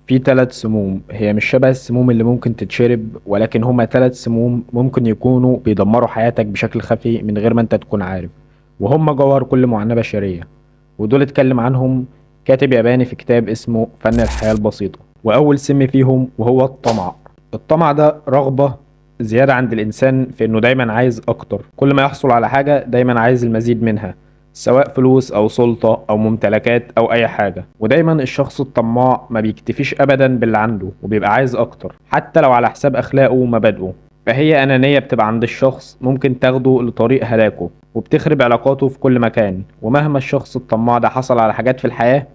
في 3 سموم، هي مش شبه السموم اللي ممكن تتشرب، ولكن هما 3 سموم ممكن يكونوا بيدمروا حياتك بشكل خفي من غير ما انت تكون عارف، وهم جوهر كل معاناة بشرية. ودول اتكلم عنهم كاتب ياباني في كتاب اسمه فن الحياة البسيطة. وأول سم فيهم وهو الطمع. الطمع ده رغبة زيادة عند الإنسان في إنه دايما عايز أكتر، كل ما يحصل على حاجة دايما عايز المزيد منها، سواء فلوس أو سلطة أو ممتلكات أو أي حاجة. ودايما الشخص الطماع ما بيكتفيش أبدا باللي عنده وبيبقى عايز أكتر حتى لو على حساب أخلاقه ومبادئه. فهي أنانية بتبقى عند الشخص ممكن تاخده لطريق هلاكه وبتخرب علاقاته في كل مكان. ومهما الشخص الطماع ده حصل على حاجات في الحياة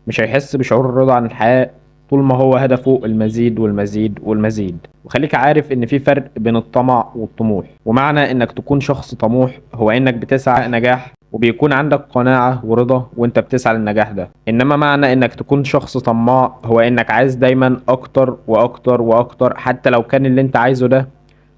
مش هيحس بشعور الرضا عن الحياة طول ما هو هدفه المزيد والمزيد والمزيد. وخليك عارف ان في فرق بين الطمع والطموح، ومعنى انك تكون شخص طموح هو انك بتسعى نجاح وبيكون عندك قناعة ورضا وانت بتسعى للنجاح ده. انما معنى انك تكون شخص طماع هو انك عايز دايما اكتر واكتر واكتر، حتى لو كان اللي انت عايزه ده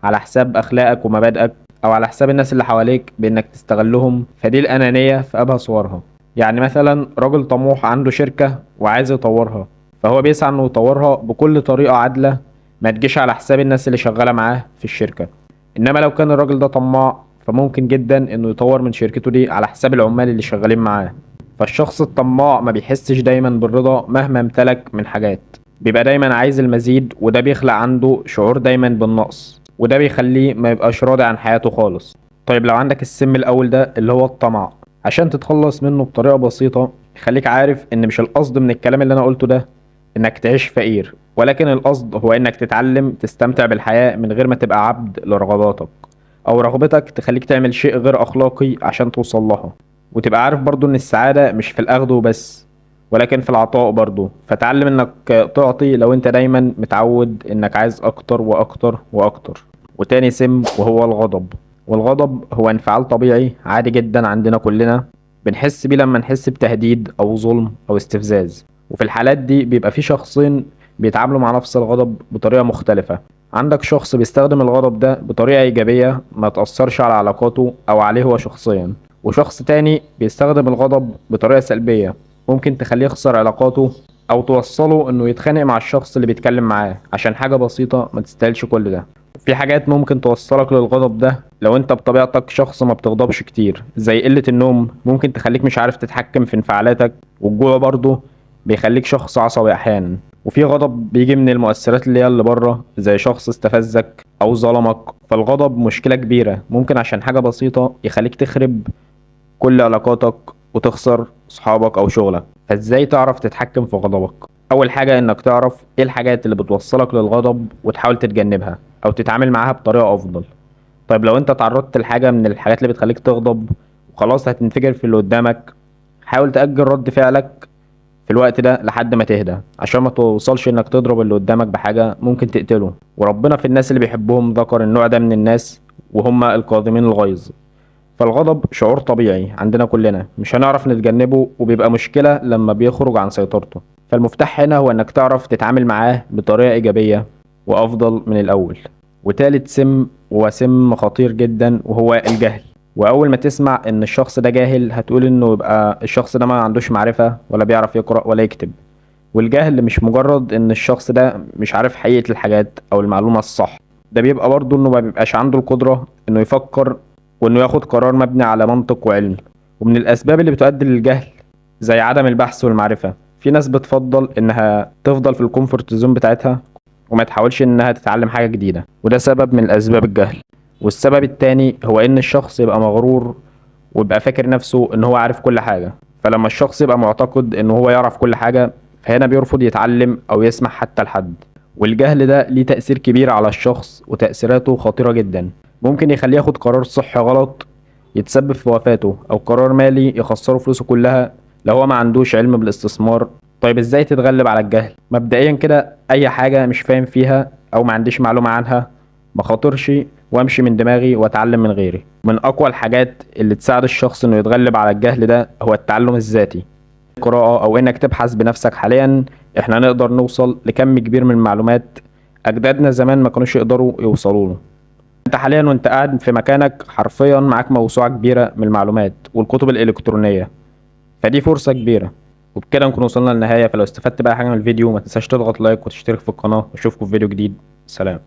على حساب اخلاقك ومبادئك او على حساب الناس اللي حواليك بانك تستغلهم. فدي الانانية في ابهى صورها. يعني مثلا راجل طموح عنده شركة وعايز يطورها، فهو بيسعى انه يطورها بكل طريقة عادلة ما تجيش على حساب الناس اللي شغالة معاه في الشركة. انما لو كان الراجل ده طماع فممكن جدا انه يطور من شركته دي على حساب العمال اللي شغالين معاه. فالشخص الطماع ما بيحسش دايما بالرضا مهما امتلك من حاجات، بيبقى دايما عايز المزيد، وده بيخلق عنده شعور دايما بالنقص، وده بيخليه ما يبقاش راضي عن حياته خالص. طيب لو عندك السم الاول ده اللي هو الطمع، عشان تتخلص منه بطريقة بسيطة خليك عارف ان مش القصد من الكلام اللي انا قلته ده انك تعيش فقير، ولكن القصد هو انك تتعلم تستمتع بالحياة من غير ما تبقى عبد لرغباتك او رغبتك تخليك تعمل شيء غير اخلاقي عشان توصل لها. وتبقى عارف برضو ان السعادة مش في الاخذ وبس، ولكن في العطاء برضو. فتعلم انك تعطي لو انت دايما متعود انك عايز اكتر واكتر واكتر. وتاني سم وهو الغضب. والغضب هو انفعال طبيعي عادي جدا عندنا كلنا، بنحس بيه لما نحس بتهديد او ظلم او استفزاز. وفي الحالات دي بيبقى في شخصين بيتعاملوا مع نفس الغضب بطريقة مختلفة. عندك شخص بيستخدم الغضب ده بطريقة إيجابية ما تأثرش على علاقاته أو عليه هو شخصيا، وشخص تاني بيستخدم الغضب بطريقة سلبية ممكن تخليه يخسر علاقاته أو توصله إنه يتخانق مع الشخص اللي بيتكلم معاه عشان حاجة بسيطة ما تستاهلش كل ده. في حاجات ممكن توصلك للغضب ده لو انت بطبيعتك شخص ما بتغضبش كتير، زي قلة النوم ممكن تخليك مش عارف تتحكم في انفعالاتك، والجوع برضه بيخليك شخص عصبي احيانا. وفي غضب بيجي من المؤثرات اللي هي اللي بره، زي شخص استفزك او ظلمك. فالغضب مشكلة كبيرة، ممكن عشان حاجة بسيطة يخليك تخرب كل علاقاتك وتخسر صحابك او شغلك. فازاي تعرف تتحكم في غضبك؟ اول حاجة انك تعرف ايه الحاجات اللي بتوصلك للغضب وتحاول تتجنبها او تتعامل معاها بطريقة افضل. طيب لو انت تعرضت لحاجة من الحاجات اللي بتخليك تغضب وخلاص هتنفجر في اللي قدامك، حاول تأجل رد فعلك في الوقت ده لحد ما تهدى، عشان ما توصلش انك تضرب اللي قدامك بحاجة ممكن تقتله. وربنا في الناس اللي بيحبهم ذكر النوع ده من الناس وهم الكاظمين الغيظ. فالغضب شعور طبيعي عندنا كلنا، مش هنعرف نتجنبه، وبيبقى مشكلة لما بيخرج عن سيطرته. فالمفتاح هنا هو انك تعرف تتعامل معاه بطريقة ايجابية وافضل من الاول. وتالت سم هو سم خطير جدا وهو الجهل. واول ما تسمع ان الشخص ده جاهل هتقول انه يبقى الشخص ده ما عندوش معرفة ولا بيعرف يقرأ ولا يكتب. والجهل مش مجرد ان الشخص ده مش عارف حقيقة الحاجات او المعلومة الصح، ده بيبقى برضه انه ما بيبقاش عنده القدرة انه يفكر وانه ياخد قرار مبني على منطق وعلم. ومن الاسباب اللي بتؤدي للجهل زي عدم البحث والمعرفة. في ناس بتفضل انها تفضل في ال comfort zone بتاعتها وما تحاولش انها تتعلم حاجة جديدة، وده سبب من اسباب الجهل. والسبب التاني هو ان الشخص يبقى مغرور ويبقى فاكر نفسه ان هو عارف كل حاجة. فلما الشخص يبقى معتقد ان هو يعرف كل حاجة فهنا بيرفض يتعلم او يسمع حتى لحد. والجهل ده ليه تأثير كبير على الشخص وتأثيراته خطيرة جدا، ممكن يخليه ياخد قرار صحي غلط يتسبب في وفاته، او قرار مالي يخسره فلوسه كلها لو هو ما عندوش علم بالاستثمار. طيب ازاي تتغلب على الجهل؟ مبدئيا كده اي حاجة مش فاهم فيها او ما عنديش معلومة عنها ما خاطرش وامشي من دماغي واتعلم من غيري. من اقوى الحاجات اللي تساعد الشخص انه يتغلب على الجهل ده هو التعلم الذاتي، القراءة او انك تبحث بنفسك. حاليا احنا نقدر نوصل لكم كبير من المعلومات اجدادنا زمان ما كانوش يقدروا يوصلوا له. انت حاليا وانت قاعد في مكانك حرفيا معاك موسوعة كبيرة من المعلومات والكتب الالكترونية، فدي فرصة كبيرة. وبكده نكون وصلنا للنهاية. فلو استفدت بقى حاجة من الفيديو ما تنساش تضغط like وتشترك في القناة، واشوفكم في فيديو جديد. سلام.